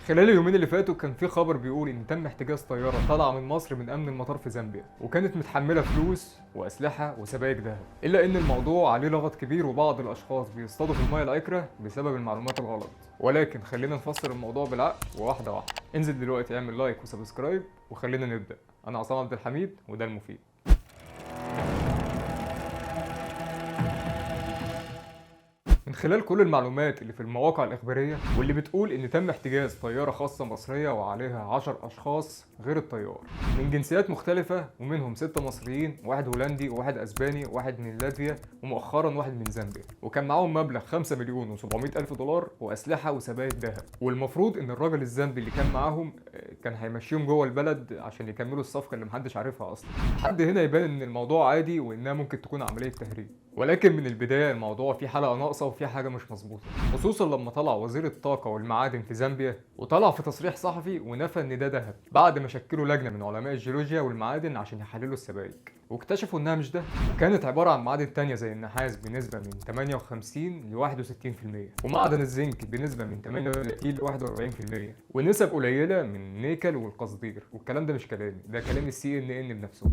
خلال اليومين اللي فاتوا كان في خبر بيقول ان تم احتجاز طيارة طالعه من مصر من امن المطار في زامبيا، وكانت متحملة فلوس واسلحه وسبائك ذهب. الا ان الموضوع عليه لغط كبير وبعض الاشخاص بيصطادوا في المية العكره بسبب المعلومات الغلط. ولكن خلينا نفسر الموضوع بالعقل وواحدة واحدة. انزل دلوقتي اعمل like و subscribe وخلينا نبدا. انا عصام عبد الحميد وده المفيد. من خلال كل المعلومات اللي في المواقع الإخبارية واللي بتقول إن تم احتجاز طيارة خاصة مصرية وعليها 10 أشخاص غير الطيار من جنسيات مختلفة، ومنهم 6 مصريين، واحد هولندي وواحد أسباني وواحد من لاتفيا ومؤخرا واحد من زامبيا، وكان معاهم مبلغ 5,700,000 دولار وأسلحة وسبائك ذهب. والمفروض إن الراجل الزامبي اللي كان معاهم كان هيمشيهم جوه البلد عشان يكملوا الصفقة اللي محدش عارفها أصلا. لحد هنا يبان إن الموضوع عادي وإنها ممكن تكون عملية تهريب، ولكن من البداية الموضوع فيه حلقة ناقصة وفيه حاجة مش مظبوطة، خصوصا لما طلع وزير الطاقة والمعادن في زامبيا وطلع في تصريح صحفي ونفى ان ده ذهب بعد ما شكلوا لجنة من علماء الجيولوجيا والمعادن عشان يحللوا السبائك، واكتشفوا انها مش ده، وكانت عبارة عن معادن تانية زي النحاس بنسبة من 58 ل 61%، ومعدن الزنك بنسبة من 38 ل 41%، ونسب قليلة من النيكل والقصدير. والكلام ده مش كلامي، ده كلام CNN بنفسه.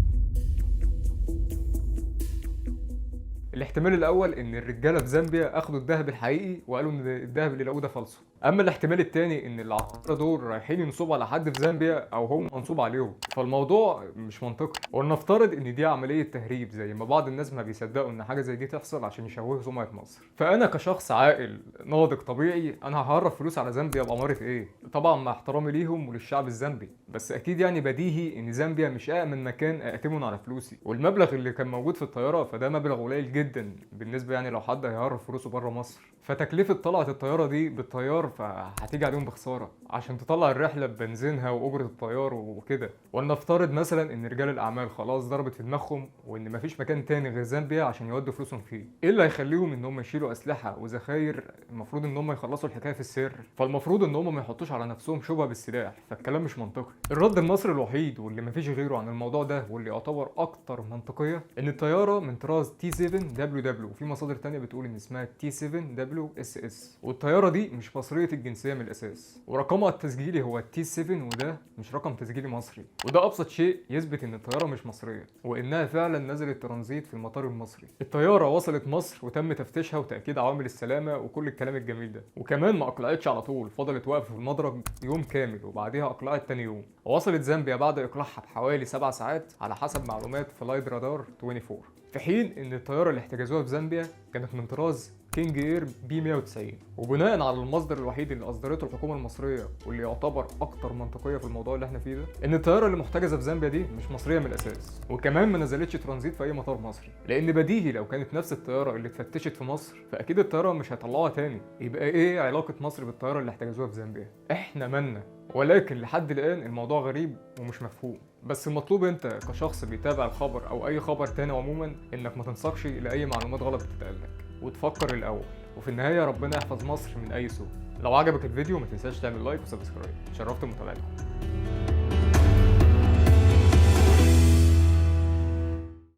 الاحتمال الاول ان الرجالة في زامبيا اخدوا الذهب الحقيقي وقالوا ان الذهب اللي لقوه ده فالصو. اما الاحتمال الثاني ان العقارة دول رايحين ينصبوا على حد في زامبيا او هم منصوب عليهم، فالموضوع مش منطقي. ولنفترض ان دي عملية تهريب زي ما بعض الناس ما بيصدقوا ان حاجة زي دي تحصل عشان يشوهوا سمعه مصر، فانا كشخص عاقل ناضج طبيعي انا ههرب فلوس على زامبيا بأمارة ايه؟ طبعا مع احترامي ليهم وللشعب الزامبي، بس اكيد يعني بديهي ان زامبيا مش امن مكان ائتمن على فلوسي، والمبلغ اللي كان موجود في الطيارة فده مبلغ قليل جدا بالنسبة يعني لو حد هيهرب فلوسه بره مصر. فتكلفه طلعه الطيارة دي بالطيار فهتيجي عليهم بخسارة عشان تطلع الرحلة ببنزينها واجره الطيار وكده. ولنفترض مثلا ان رجال الاعمال خلاص ضربت في دماغهم وان مفيش مكان تاني غير زامبيا عشان يودوا فلوسهم فيه، ايه اللي هيخليهم ان هم يشيلوا اسلحة وذخاير؟ المفروض ان هم يخلصوا الحكاية في السر، فالمفروض ان هم ما يحطوش على نفسهم شبهه بالسلاح، فالكلام مش منطقي. الرد المصري الوحيد واللي مفيش غيره عن الموضوع ده واللي يعتبر اكتر منطقية ان الطيارة من طراز T7WW، وفي مصادر تانية بتقول ان اسمها T7WSS، والطياره دي مش مصرية الجنسية من الاساس، ورقمها التسجيلي هو T7 وده مش رقم تسجيلي مصري، وده ابسط شيء يثبت ان الطيارة مش مصرية وانها فعلا نزلت ترانزيت في المطار المصري. الطيارة وصلت مصر وتم تفتيشها وتاكيد عوامل السلامة وكل الكلام الجميل ده، وكمان ما اقلعتش على طول، فضلت واقفة في المدرج يوم كامل وبعديها اقلعت تاني يوم، ووصلت زامبيا بعد اقلاعها بحوالي 7 ساعات على حسب معلومات فلايت رادار 24، في حين ان الطيارة اللي احتجزوها في زامبيا كانت من طراز King Air B190. وبناء على المصدر الوحيد اللي اصدرته الحكومة المصرية واللي يعتبر اكتر منطقية في الموضوع اللي احنا فيه ده، ان الطيارة اللي محتجزه في زامبيا دي مش مصرية من الاساس، وكمان ما نزلتش ترانزيت في اي مطار مصري، لان بديهي لو كانت نفس الطيارة اللي اتفتشت في مصر فاكيد الطيارة مش هيطلعوها تاني. يبقى ايه علاقة مصر بالطيارة اللي احتجزوها في زامبيا؟ احنا مالنا؟ ولكن لحد الان الموضوع غريب ومش مفهوم. بس المطلوب انت كشخص بيتابع الخبر او اي خبر تاني عموما انك ما تنساقش لاي معلومات غلط بتتقالك وتفكر الاول، وفي النهاية ربنا يحفظ مصر من اي سوء. لو عجبك الفيديو ما تنساش تعمل like و subscribe. شرفت متابعتكم.